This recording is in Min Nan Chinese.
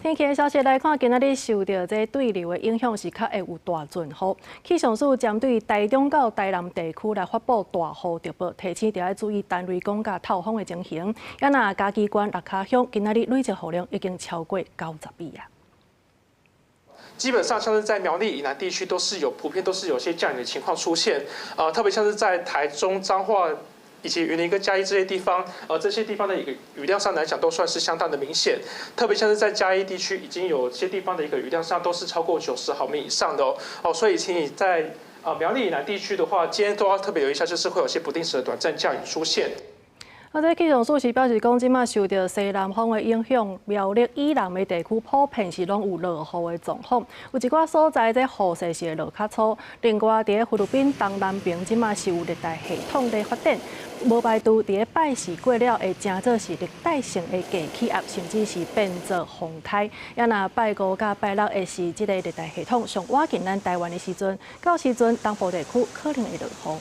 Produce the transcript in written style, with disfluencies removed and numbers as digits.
天氣的消息來看，今仔日受著這對流的影響，是較會有大陣雨。氣象署針對台中到台南地區來發布大雨特報，提醒著愛注意陳雷光佮透風的情形。啊若嘉義縣六跤鄉今仔日累積雨量已經超過90米啊。基本上像是在苗栗以南地區都是有普遍都是有些降雨的情況出現，特別像是在台中彰化以及雲林跟嘉義這些地方，這些地方的一個雨量上來講都算是相當的明顯，特別像是在嘉義地區，已經有些地方的一個雨量上都是超過90毫米以上的哦，哦，所以請你在苗栗以南地區的話，今天都要特別留意一下，就是會有些不定時的短暫降雨出現。啊，這氣象署是表示講，這馬受著西南風的影響，苗栗以南的地區普遍是攏有落雨的狀況，有一寡所在這雨勢是會落較粗。另外，佇菲律賓東南邊，這馬是有熱帶系統咧發展，無排除佇咧拜四過了會成做是熱帶性的低氣壓，甚至是變做風颱。啊若拜五佮拜六會是這个熱帶系統上倚近咱台灣的時陣，到時陣東部地區可能會落雨。